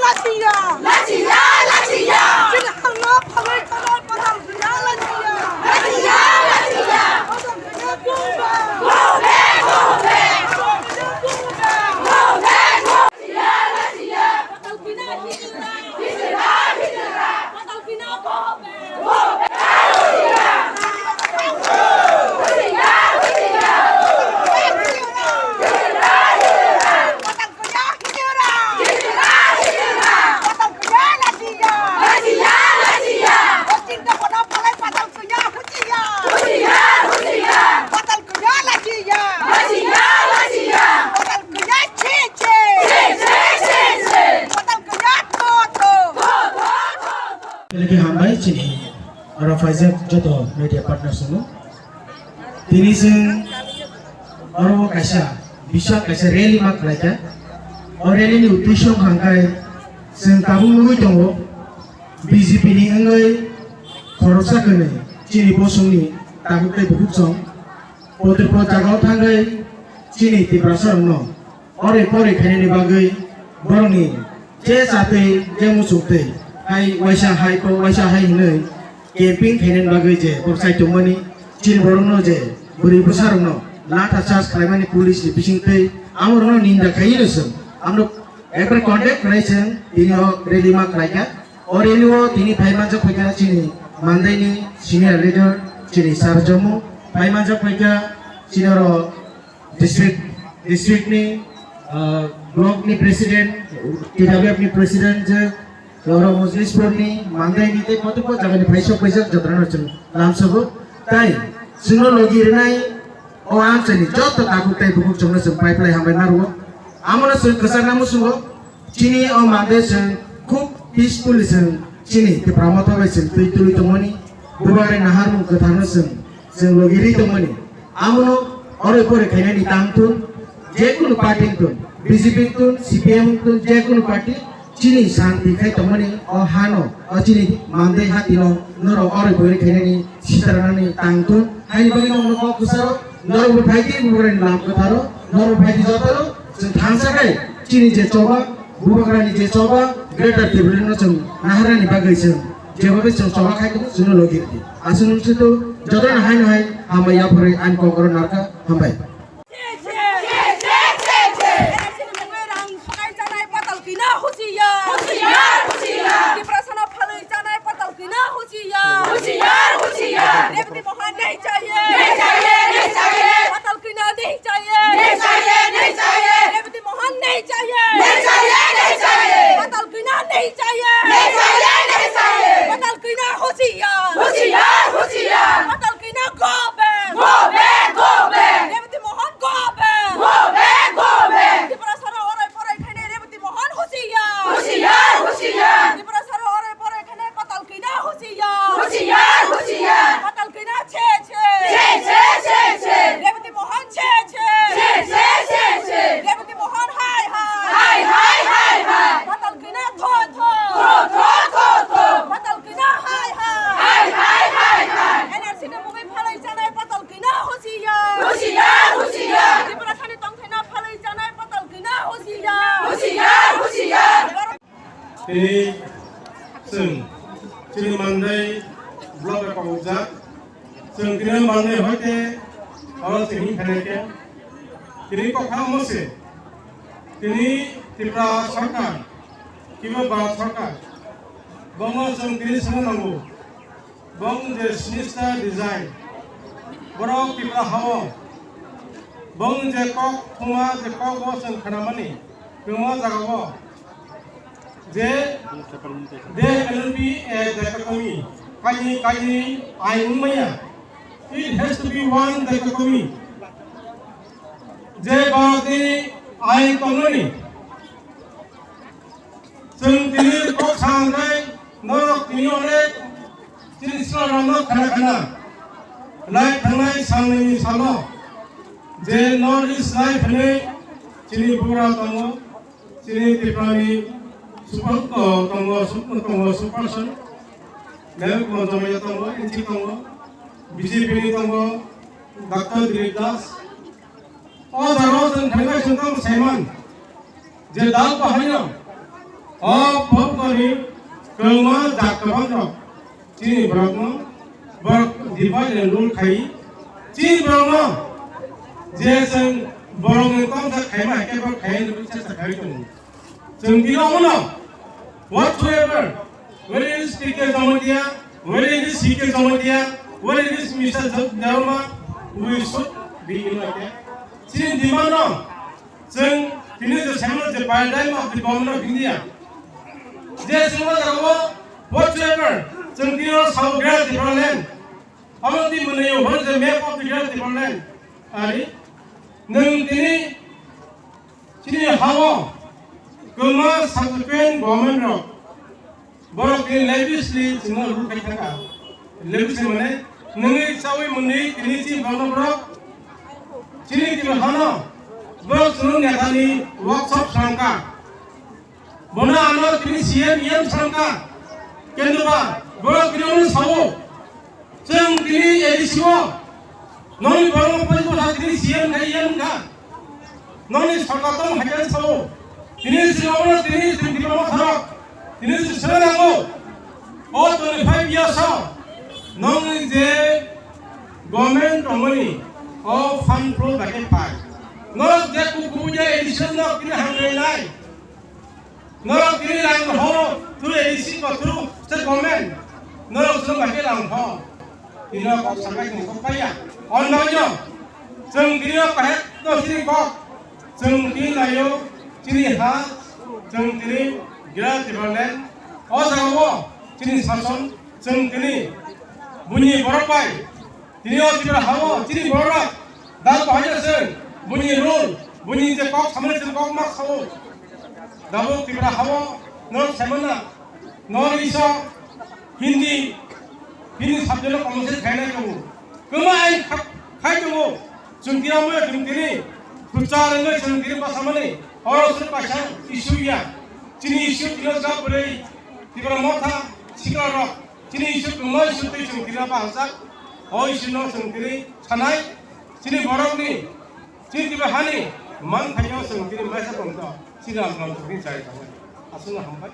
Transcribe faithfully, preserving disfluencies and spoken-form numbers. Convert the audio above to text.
Lachiya! Lachiya! Lachiya! Chini hangno phalwi thanai patal kanya lachiya! Lachiya! Lachiya! Patal kanya buba! Patal kanya buba! Patal kanya hijra! Hijra! Hijra! Patal kanya buba! Belai khe hambai chini oro phaijak joto media partners no. Tini chwng oro kaisa bisal kaisa rally ma khlaikha. O rally ni uddesho hwnkha khe chwng tabuk nugwi tongo B J P ni wngwi khoroksa kwnwi chini bosongni tabuk tei bukhuk chwng. Potripot jagao thangwi chini Tiprasa rokno ore pore khainani bagwi borokni je chatwi je muchungtwi hai waisa hai po waisa hai hinwi camping khainani bagwi je borok chai tongmani chini borokno je bwrwi bwsarokno latha charge khlaimani police ni bisingtwi amorokno ninda khaino chwng amno ekbar contact khlai chwng tini o rally ma khlaikha. O rally o tini phai manjak phaikha chini Mandaini senior leader chini Sir Jomo phai manjak phaikha chini oro district, district ni, ah, block ni president, T W F ni president je, oro Mojlispur ni, Mandai ni tei kotokbo jaga ni phaisok phaisok jotono chwng lamsogo. Tai chwngno logi rwnai o amchaini joto takhuk tei bukhuk chwngno chwng pai phlai hambai narwo. Amono chwng kwchangna muchungo. Chini o mande chwng khub peacefully chwng chini Tipra Motha bai chwng twi twi tongmani, bubagrani naharmung kwtharno chwng, chwng logi ri tongmani. Amono oro pore khainani tang thun, je kunu party wng thun, B J P wng thun, C P M wng thun, je kunu party chini santi khai tongmani o hano, o chini mande hatino norok oro pore khainani sitaranani tang thun. Haini bagwi nokno kok kwcharo, norok bo phai di bubagrani lam kwtharo, norok bo phai di jotoro, chwng thansa khai chini je choba, bubagrani je choba, Greater Tipraland no chwng naharnani bagwi chwng jebobai chwng choba khai tongo, chwngno logi rwdi. Aswk nung sito jotono haino hai hambai yaphurwi ani kok oro narwkha, hambai. Tiprasano phalwi chanai patal kina husiya. Husiya, husiya. Tiprasano phalwi chanai patal kina husiya. Husiya, husiya. Rebati Mohan nahi chahiye. Nahi chahiye, nahi chahiye. Patal kina nahi chahiye. Nahi chahiye, nahi chahiye. Rebati Mohan nahi chahiye. Nahi chahiye, nahi chahiye. Patal kina nahi chahiye. Nahi chahiye, nahi chahiye. Patal kina husiya. Husiya, husiya. Patal kina go back. Go back, go back. Rebati Mohan go back. Go back, go back. Tiprasano orai porai khainai Rebati Mohan husiya. Husiya, husiya. Tiprasano orai porai khainai patal kina husiya. Husiya, husiya. Patal kina che che. Che che, che che. Rebati Mohan che che. Che che, che che. Rebati Mohan hai hai. Hai hai, hai hai. Patal kina tho tho. Tho tho, tho tho. Patal kina hai hai. Hai hai, hai hai. N R C ni mungwi phalwi chanai patal kina husiya. Husiya, husiya. Tiprasani tongthaina phalwi chanai patal kina husiya. Husiya, husiya. Tini chwng chini Mandai block o paujak. Chwng tini Mandai hoite oro chwng himkha nai khe. Tini kokha omo se. Tini Tripura Sarkar, kibo Bharat Sarkar, bono chwng tini swngna nango. Bong je sinista design, borok Tripura hao. Bong je kok thuma je kok bo chwng khnamani, kwma jagao. Je there cannot be a dichotomy, kaini kaini ain wngmaya. It has to be one dichotomy. Je Bharatni ain tongmani. Chwng tini kok sanai norok tini onek chini srarokno khana khana lai thangnai salnwini salo je North East lai phwnwi chini bugra tongo, chini Tripurani super, tongo, super, tongo, super son. Mem Komol Jamaya tongo, N C tongo, B J P ni tongo, Doctor Dilip Das. O jagao chwng thangwi chwng tamo saiman je dal bahaino O phobkoni kwbangma jat kwbang rok chini borokno borok divide and rule khai chini borokno je chwng borokni tongsa khaima hai khe borok khai chesta khai tongo. Chwng tini omono whatsoever, whether it is P K Jamatia, whether it is C K Jamatia, whether it is Mister Dharma, we should be united. Chini demand no Chwng tini je saimano je paradigm of the government of India. Je chwng o jaga o whatsoever chwng tini o sao Greater Tipraland. Abo tini mwnwi o hono je map of the Greater Tipraland. Ari nwng tini chini ha o kwbangma subsequent government rok Borok ni levis ni chwngno rule khai thangkha. Levis ni mane nungwi chawi mwnwi tini chini borokno borok chini tini hano borok chwngno neta ni workshop sangkha. Bono ano tini C M E M sangkha. Kendra borok tini ono sao. Chwng tini A D C o nokni borokno poito bwsa tini C M kha, E M kha. Nokni sorkar tong hai khe sao. Tini chwng omo tini chwng tini omo khorok. Tini chwng swngo nango. O twenty five years o nokni je government tongmani o fund flow bai khe phai. Norok je kukubu je A D C o norok tini hamjai nai. Norok tini rang ho, through A D C ko through state government. Norok chwng bai khe rang ho. Tini kok sabai tong kok paya. On no yo. Chwng tini kahek no chini kok. Chwng tini layo chini ha. Chwng tini Greater Tipraland. O jaga o chini sason. Chwng tini buini borok bai. Tini o Tripura hao chini borok dal bahai se buini rule, buini je kok samani je kok mak sao. Dabo Tripura hao no semana no iso Hindi, Hindi subject no kamo se khaina tongo. Kama ai khai tongo. Chwng tira mo chwng tini. Kuchar no chwng tini pasamani. Oro chwng pasa issue ya. Chini issue tino jab bwrwi Tripura motha sikla rok. Chini issue tongma issue tei chwng tini bahajak. O issue no chwng tini sanai. Chini borokni, chini tiba hani man phaio chwng tini maisa tongto. Chini ang tong tini chai tong. Aswkno hambai.